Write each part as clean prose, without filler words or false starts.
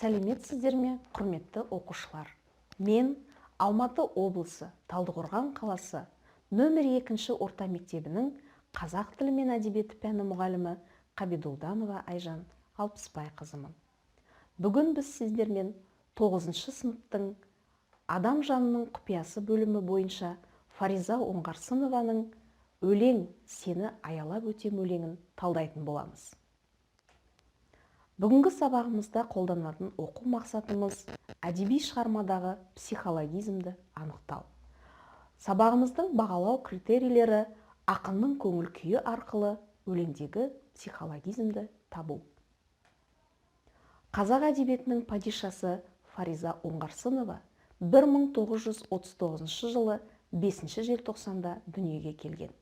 Сәлеметсіздер ме, құрметті оқушылар? Мен Алматы облысы Талдықорған қаласы нөмір 2 орта мектебінің қазақ тілі мен әдебиеті пәні мұғалімі Қабидолданова Айжан Алпысбайқызымын. Бүгін біз сіздермен 9 сыныптың адам жанының құпиясы бөлімі бойынша Фариза Оңғарсынованың «Өлең, сені аялап өтем» өлеңін талдайтын боламыз. Бүгінгі сабағымызда қолданатын оқу мақсатымыз әдеби шығармадағы психологизмді анықтау. Сабағымыздың бағалау критерийлері ақынның көңіл күйі арқылы өлеңдегі психологизмді табу. Қазақ әдебиетінің падишасы Фариза Оңғарсынова 1939 жылы 5 желтоқсанда дүниеге келген.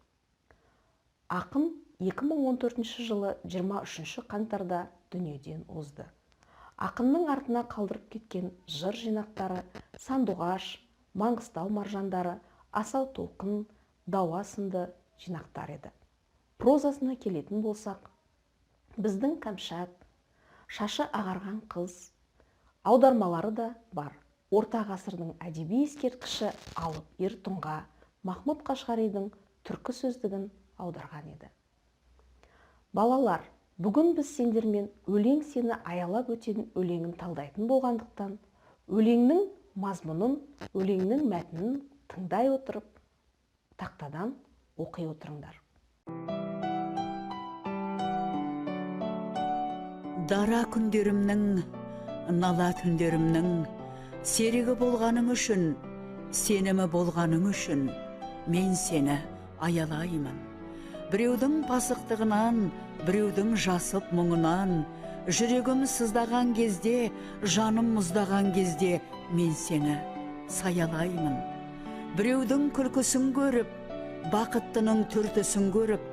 Ақын 2014 жылы 23 қаңтарда дүниеден озды. Ақынның артына қалдырып кеткен жыр жинақтары «Сандуғаш», «Маңғыстау маржандары», «Асау толқын», «Дауа» сынды жинақтар еді. Прозасына келетін болсақ, «Біздің Кәмшат», «Шашы ағарған қыз», аудармалары да бар. Орта ғасырдың әдеби ескерткіші Алып Ер Тұңға, Махмұд Қашғаридің түркі сөздігін аударған еді. Балалар, бүгін біз сендермен «Өлең, сені аялап өтетін» өлеңін талдайтын болғандықтан, өлеңнің мазмұнын, өлеңнің мәтінін тыңдай отырып, тақтадан оқи отырыңдар. Дара күндерімнің, нала түндерімнің серігі болғаның үшін, сенімі болғаның үшін мен сені аялаймын. Біреудің пасықтығынан, біреудің жасып мұңынан, жүрегім сыздаған кезде, жаным мұздаған кезде мен сені саялаймын. Біреудің күлкісін көріп, бақыттының түртісін көріп,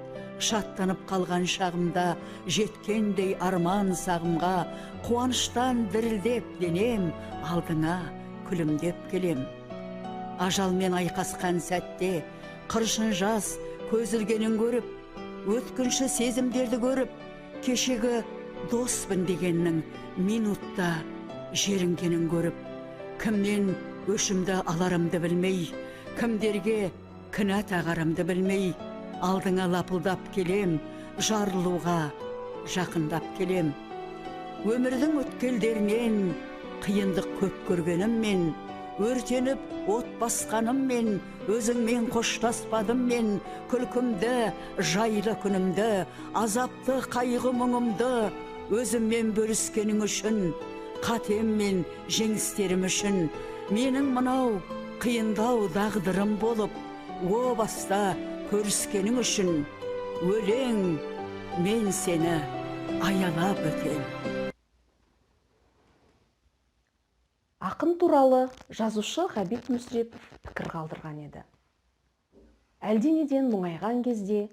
шаттанып қалған шағымда жеткендей арман сағымға, қуаныштан дірілдеп денем, алдыңа күлімдеп келем. Ажалмен айқасқан сәтте қыршын жас көзілгенін көріп, өткінші сезімдерді көріп, кешегі доспын дегеннің минутта жерінгенін көріп, кімнен өшімді аларымды білмей, кімдерге кінә тағарымды білмей, алдыңа лапылдап келем, жарылуға жақындап келем. Өмірдің өткелдерінен қиындық көп көргеніммен, өртеніп от басқаныммен, өзіңмен қоштаспадым мен, күлкімді, жайлы күнімді, азапты қайғы мұңымды өзіммен бөліскенің үшін, қатем мен жеңістерім үшін, менің мынау қиындау дағдырым болып, о баста көріскенің үшін, өлең, мен сені аялап өтем. Ақын туралы жазушы Ғабит Мүсірепов пікір қалдырған еді. Әлденеден мұңайған кезде,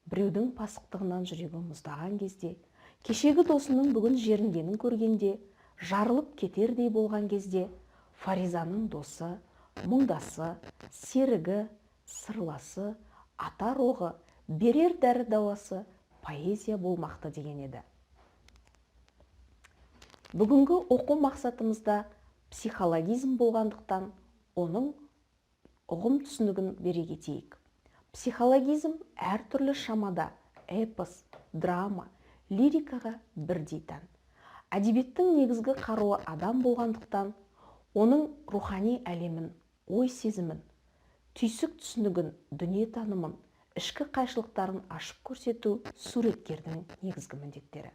біреудің пасықтығынан жүрегі мұздаған кезде, кешегі досының бүгін жерінгенін көргенде, жарылып кетердей болған кезде, Фаризаның досы, мұңдасы, серігі, сырласы, атар оғы, берер дәрі дауасы поэзия болмақты деген еді. Бүгінгі оқу мақсатымызда психологизм болғандықтан, оның ұғым түсінігін бере кетейік. Психологизм әртүрлі шамада эпос, драма, лирикаға бірдей тән. Әдебиеттің негізгі қаруы адам болғандықтан, оның рухани әлемін, ой сезімін, түйсік түсінігін, дүниетанымын, ішкі қайшылықтарын ашып көрсету суреткердің негізгі міндеттері.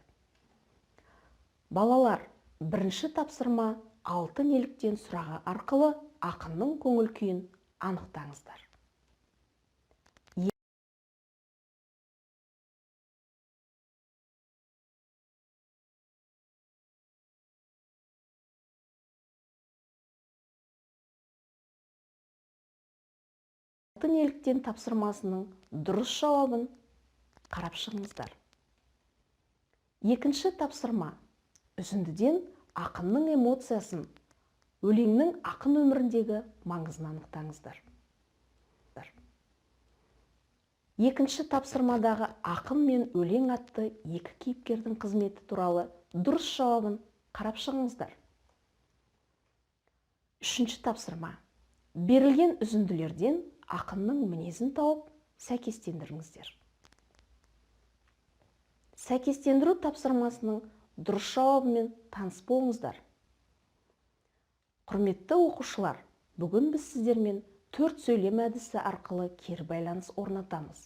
Балалар, бірінші тапсырма алты неліктен сұрағы арқылы ақынның көңіл күйін анықтаңыздар. Алты неліктен тапсырмасының дұрыс жауабын қарап шығыңыздар. Екінші тапсырма үзіндіден ақынның эмоциясын, өлеңнің ақын өміріндегі маңызын анықтаңыздар. Екінші тапсырмадағы ақын мен өлең атты екі кейіпкердің қызметі туралы дұрыс жауабын қарап шығыңыздар. Үшінші тапсырма. Берілген үзінділерден ақынның мінезін тауып, сәйкестендіріңіздер. Сәйкестендіру тапсырмасының дұрыс жауабымен таныс болыңыздар. Құрметті оқушылар, бүгін біз сіздермен төрт сөйлем әдісі арқылы кері байланыс орнатамыз.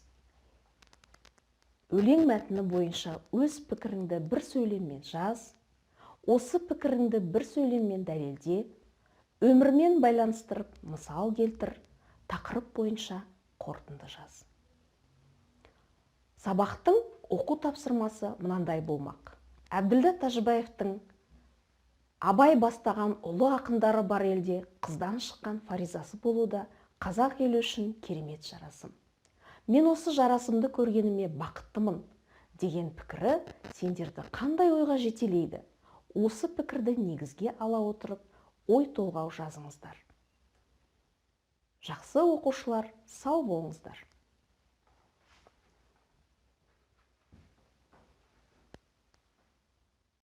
Өлең мәтіні бойынша өз пікіріңді бір сөйлеммен жаз, осы пікіріңді бір сөйлеммен дәлелде, өмірмен байланыстырып мысал келтір, тақырып бойынша қорытынды жаз. Сабақтың оқу тапсырмасы мынандай болмақ. Әбділда Тәжібаевтың Абай бастаған ұлы ақындары бар елде қыздан шыққан Фаризасы болу да қазақ елі үшін керемет жарасым. Мен осы жарасымды көргеніме бақыттымын деген пікірі сендерді қандай ойға жетелейді? Осы пікірді негізге ала отырып, ой толғау жазыңыздар. Жақсы, оқушылар, сау болыңыздар.